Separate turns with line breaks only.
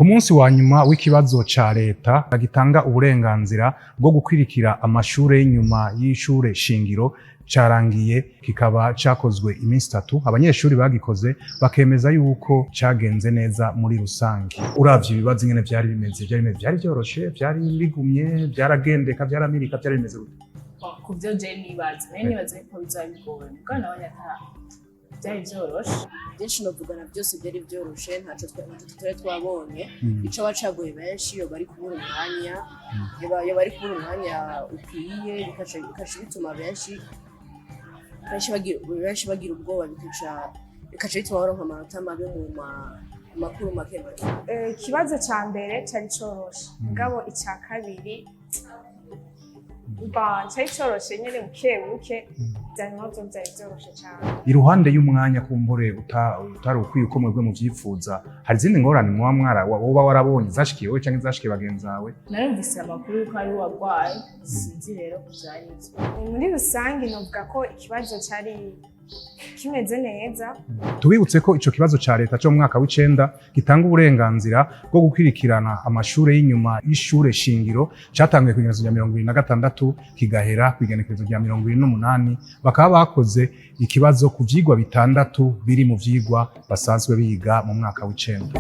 Ku munsi wa nyuma w'ikibazo ca leta gitanga uburenganzira bwo gukwirikira amashure y'inyuma y'ishure shingiro carangiye, kikaba cakozwe iminsi 3. Abanyeshuri bagikoze bakemeza yuko cagenze neza muri rusange. Uravye ibibazo ingene vyari bimeze, vyari vyoroshe, vyari bigumye, vyaragendeka, vyaramirika, vyari bimeze gute?
Ku byo je nibaza, nayo nibaza ko bizaba bigoye, mugabo nabonye ata byari vyoroshe.
Byinshi novugana, byose byari byoroshe, ntaco tutari twabonye. Ico bacagoye benshi, iyo bari kubura umwanya, iyo bari kubura umwanya ukwiye, bikaca bituma benshi bagira ubwoba, bikaca bituma baronka amanota mabi mu makuru make make.
Ikibazo ca mbere cari coroshe, mugabo ica kabiri ba cari coroshe nyene buke buke. Vyanyuma vyo vyari vyoroshe cane.
Iruhande y'umwanya kumbure utari ukwiye uko mwebwe muvyifuza, hari izindi ngorane muba mwara woba warabonye zashikiye wowe canke zashikiye bagenzi bawe?
Narumvise amakuru yuko ari uwagwaye, sinzi rero ko vyari ivyo.
Muri rusange novuga ko ikibazo cari kimeze neza.
Tubibutse ko ico kibazo ca leta co mu mwaka w'icenda gitanga uburenganzira bwo gukwirikirana amashure y'inyuma y'ishure shingiro catanguye kw'igenekerezo rya 26, kigahera kw'igenekerezo rya 28. Bakaba bakoze ikibazo ku vyigwa bitandatu biri mu vyigwa basanzwe biga mu mwaka w'icenda.